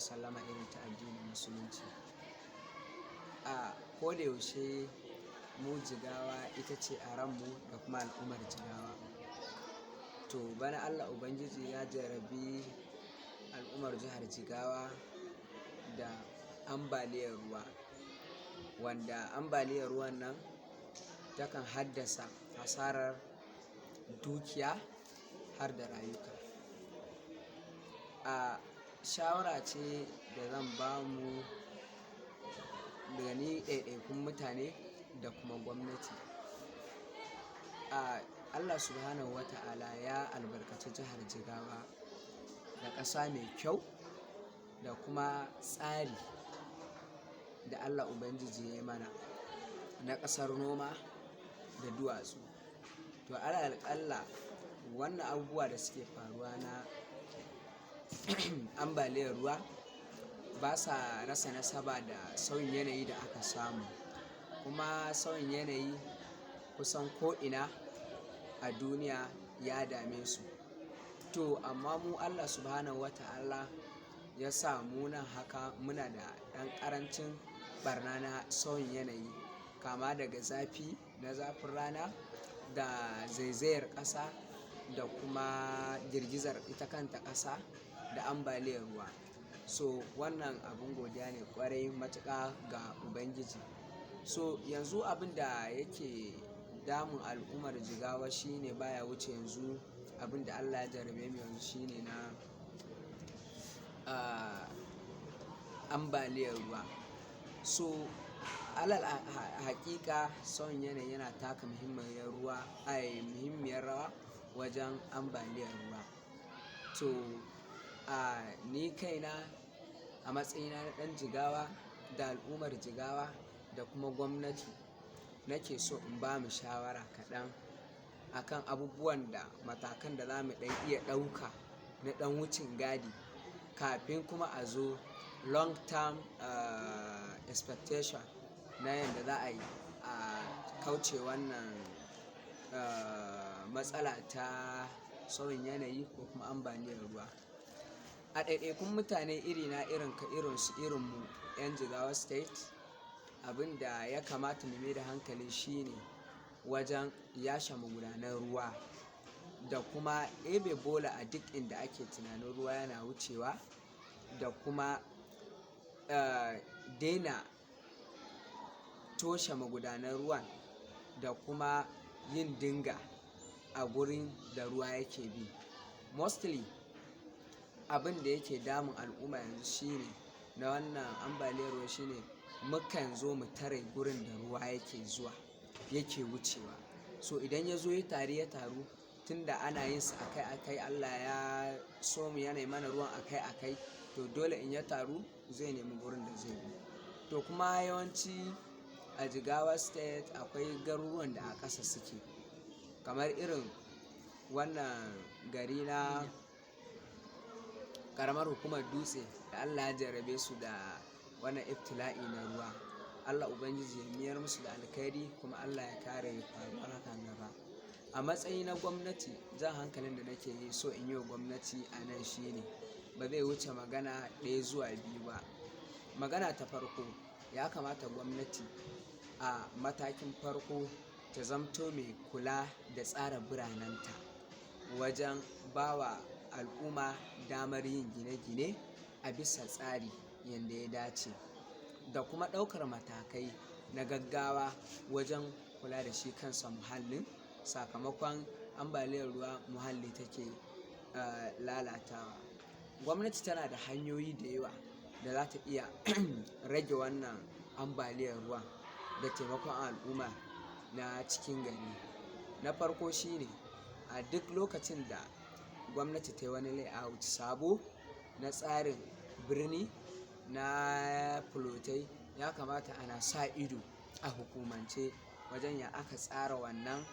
sallama irin ta addinin Musulunci. A koda yaushe mu Jigawa ita ce a ranmu da kuma al'ummar Jigawa. To bana Allah Ubangiji ya jarrabi al'ummar jihar Jigawa da ambaliyar ruwa, wanda ambaliyar ruwan nan takan haddasa hasarar dukiya har da rayuka. A shawara ce da zan ba mu daga ni ɗaiɗaikun mutane da kuma gwamnati. A Allah Subhanahu wa ta'ala ya albarkaci jihar Jigawa da ƙasa mai kyau da kuma tsari da Allah Ubangiji ya yi mana na ƙasar noma da duwatsu. To, alal aƙalla wannan abubuwa da suke faruwa na ambaliyar ruwa ba sa rasa nasaba da sauyin yanayi da aka samu. Kuma sauyin yanayi kusan ko'ina a duniya ya dame su. To amma mu Allah Subhanahu wa ta'ala ya sa mu nan haka muna da ɗan ƙarancin ɓarna na sauyin yanayi, kama daga zafi na zafin rana da zaizayar ƙasa da kuma girgizar ita kanta ƙasa da ambaliyar ruwa. So wannan abin godiya ne ƙwarai matuƙa ga Ubangiji. So yanzu abin da yake damun al'ummar Jigawa shine baya wuce yanzu abin da Allah ya jarrabe mu yanzu shine na, ah, ambaliyar ruwa. So alal haƙiƙa sauyin yanayi yana taka muhimmiyar ruwa, ai muhimmiyar rawa wajen ambaliyar ruwa. To, a ni kaina a matsayina na ɗan Jigawa da al'ummar Jigawa da kuma gwamnati nake so in ba mu shawara kaɗan akan abubuwan da matakan da za mu ɗan iya ɗauka na ɗan wucin gadi kafin kuma a zo long term, expectation na yadda za a yi a kauce wannan, matsala ta sauyin yanayi ko kuma ambaliyar ruwa. A ɗaiɗaikun mutane irina, irinka, irinsu, irinmu 'yan Jigawa State, abin da ya kamata mu mai da hankali shine wajen yashe magudanan ruwa da kuma ɗebe bola a duk inda ake tunanin ruwa yana wucewa da kuma, daina toshe magudanan ruwan da kuma yin dinga a gurin da ruwa yake bi. Mostly abin da yake damun al'umma yanzu shine na wannan ambaliyar ruwa shine mukan zo mu tare gurin da ruwa yake zuwa, yake wucewa. So idan ya zo ya taru ya taru tunda ana yin sa akai akai Allah ya so mu yana yi mana ruwan akai akai, to dole in ya taru zai nemi gurin da zai bi. To kuma yawanci a Jigawa State akwai garuruwan da a ƙasa suke kamar irin wannan gari na ƙaramar hukumar Dutse da Allah ya jarrabe su da wannan ibtila'i na ruwa. Allah Ubangiji ya miyar musu da alkhairi kuma Allah ya kare faruwar hakan gaba. A matsayi na gwamnati, jan hankalin da nake yi so in yi wa gwamnati a nan shine ba zai wuce magana ɗaya zuwa biyu ba. Magana ta farko, ya kamata gwamnati a matakin farko ta zamto mai kula da tsara biranenta wajen ba wa al'umma damar yin gine-gine a bisa tsari yanda ya dace da kuma ɗaukar matakai na gaggawa wajen kula da shi kansa muhallin. Sakamakon ambaliyar ruwa muhalli take, lalatawa. Gwamnati tana da hanyoyi da yawa da za ta iya rage wannan ambaliyar ruwa da taimakon al'umma na cikin gari. Na farko shine a duk lokacin da gwamnati ta yi wani layout sabo na tsarin birni na fulotai, ya kamata ana sa ido a hukumance wajen ya aka tsara wannan,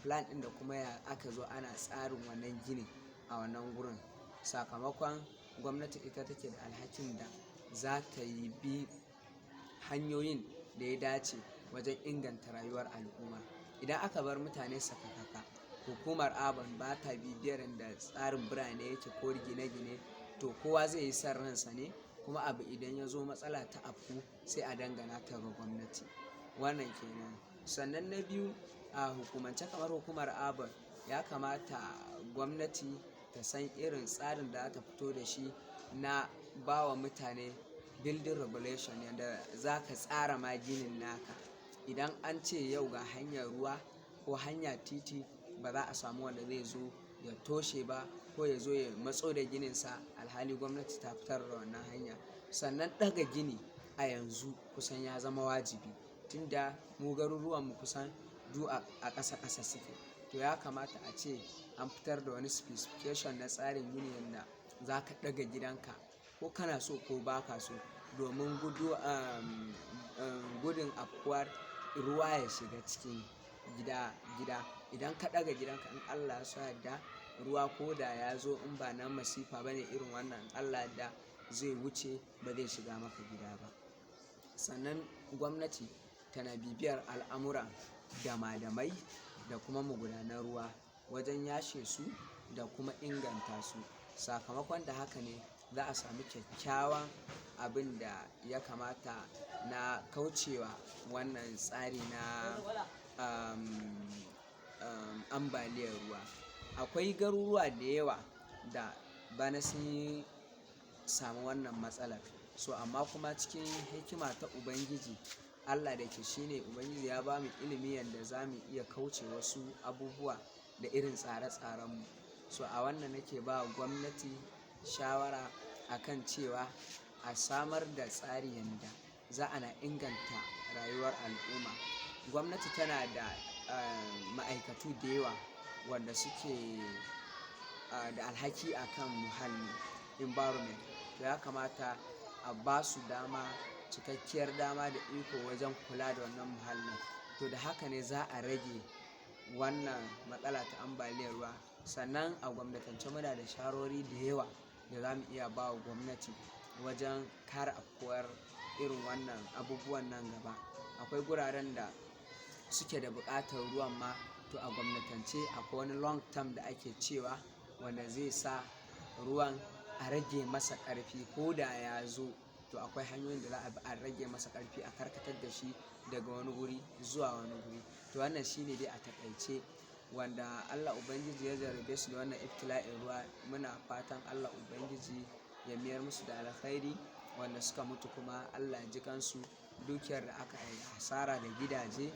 plan ɗin da kuma ya aka zo ana tsarin wannan gini a wannan gurin. Sakamakon gwamnati ita take da alhakin da za ta yi bi hanyoyin da ya dace wajen inganta rayuwar al'umma. Idan aka bar mutane sakakaka, hukumar Aban ba ta bibiyar da tsarin birane yake ko gine-gine To kowa zai yi son ransa ne, kuma abu idan ya zo matsala ta afku sai a dangana ta ga gwamnati. Wannan kenan. Sannan na biyu, a hukumance kamar hukumar ABUN, ya kamata gwamnati ta san irin tsarin da za ta fito da shi na ba wa mutane building regulation, yanda za ka tsara ma ginin naka. Idan an ce yau ga hanyar ruwa ko hanya titi, ba za a samu wanda zai zo ya toshe ba ko ya zo ya matso da gininsa alhali gwamnati ta fitar da wannan hanya. Sannan ɗaga gini a yanzu kusan ya zama wajibi, tunda mu garuruwanmu kusan du a ƙasa ƙasa suke. To ya kamata a ce an fitar da wani specification na tsarin gini yanda za ka ɗaga gidanka ko kana so ko ba ka so, domin gudun afkuwar ruwa ya shiga cikin gida. Idan ka ɗaga gidanka, in Allah ya so yadda, ruwa ko da ya zo in ba na masifa bane irin wannan, in Allah yadda zai wuce, ba zai shiga maka gida ba. Sannan gwamnati tana bibiyar al'amuran dama-damai da kuma magudanan ruwa wajen yashe su da kuma inganta su. Sakamakon da haka ne za a sami kyakkyawan abin da ya kamata na kauce wa wannan tsari na um, ambaliyar ruwa. Akwai garuruwa da yawa da bana sun yi samu wannan matsalar. So amma kuma cikin hikima ta Ubangiji, Allah da ke shi ne Ubangiji ya bamu ilimi yanda za mu iya kauce wasu abubuwa da irin tsare-tsarenmu. So a wannan nake ba wa gwamnati shawara akan cewa a samar da tsari yanda za ana inganta rayuwar al'umma. Gwamnati tana da ma'aikatu da yawa wanda suke da alhaki akan muhalli, environment. To ya kamata a ba su dama, cikakkiyar dama da iko wajen kula da wannan muhallin. To da haka ne za a rage wannan matsala ta ambaliyar ruwa. Sannan a gwamnatance muna da shawarwari da yawa da za mu iya ba wa gwamnati wajen kare afkuwar irin wannan abubuwan nan gaba. Akwai guraren da suke da buƙatar ruwan ma, to a gwamnatance akwai wani long term da ake cewa wanda zai sa ruwan a rage masa ƙarfi ko da ya zo. To akwai hanyoyin da za a bi a rage masa ƙarfi, a karkatar da shi daga wani guri zuwa wani guri. To wannan shine dai a taƙaice. Wanda Allah Ubangiji ya jarrabe su da wannan ibtila'in ruwa, muna fatan Allah Ubangiji ya mayar musu da alkhairi. Wanda suka mutu kuma Allah ya ji kansu. Dukiyar da aka yi asara da gidaje,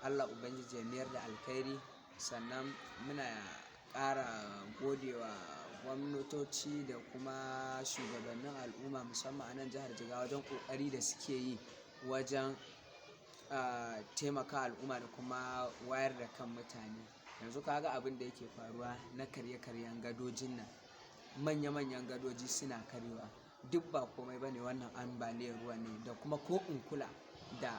Allah Ubangiji ya mayar da alkhairi. Sannan muna ƙara gode wa gwamnatoci da kuma shugabannin al'umma musamman a nan jihar Jigawa wajen ƙoƙari da suke yi wajen taimaka al'umma da kuma wayar da kan mutane. Yanzu ka ga abin da yake faruwa na karye-karyen gadojin nan. Manya manyan gadoji suna karyewa. Duk ba komai ba ne, wannan ambaliyar ruwa ne da kuma ko in kula da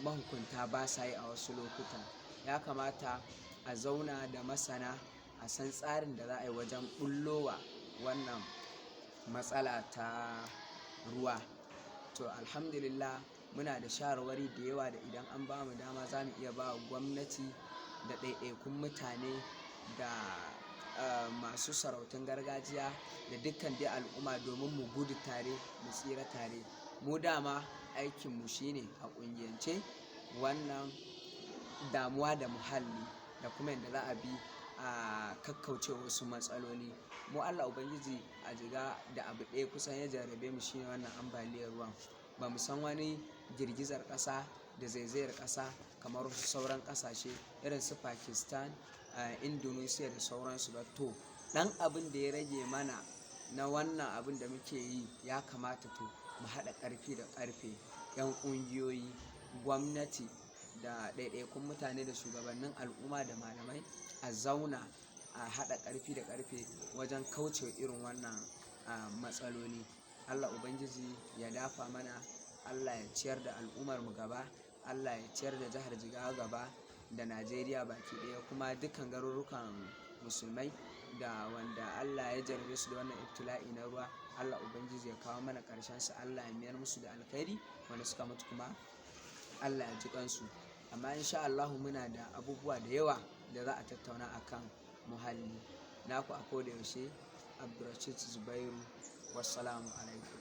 mahukunta ba sa yi a wasu lokuta. Ya kamata a zauna da masana a san tsarin da za a yi wajen ɓullo wa wannan matsala ta ruwa. To alhamdulillah, muna da shawarwari da yawa da idan an bamu dama za mu iya ba wa gwamnati da ɗaiɗaikun mutane da masu sarautun gargajiya da dukkan dai al'umma domin mu gudu tare mu tsira tare. Mu dama aikinmu shine a ƙungiyance wannan damuwa da muhalli da kuma yadda za a bi a kakkauce wasu matsaloli. Mu Allah Ubangiji a Jigawa da abu ɗaya kusan ya jarrabe mu shine wannan ambaliyar ruwan. Ba mu san wani girgizar ƙasa da zaizayar ƙasa kamar wasu sauran ƙasashe irin su Pakistan, Indonesia da sauransu ba. To ɗan abin da ya rage mana na wannan abin da muke yi, ya kamata to mu haɗa ƙarfi da ƙarfe, 'yan ƙungiyoyi, gwamnati da ɗaiɗaikun mutane da shugabannin al'umma da malamai, a zauna a haɗa ƙarfi da ƙarfe wajen kauce wa irin wannan matsaloli. Allah Ubangiji ya dafa mana, Allah ya ciyar da al'ummarmu gaba, Allah ya ciyar da jihar Jigawa gaba da Najeriya baki ɗaya, kuma dukkan garurukan musulmai da wanda Allah ya jarrabe su da wannan ibtila'i na ruwa, Allah Ubangiji ya kawo mana ƙarshensa, Allah ya mayar musu da alkhairi. Wanda suka mutu kuma Allah ya ji kansu. Amma in sha Allahu muna da abubuwa da yawa da za a tattauna a kan muhalli. Naku a ko da yaushe, Abdulrashid Zubairu. Wassalamu alaikum.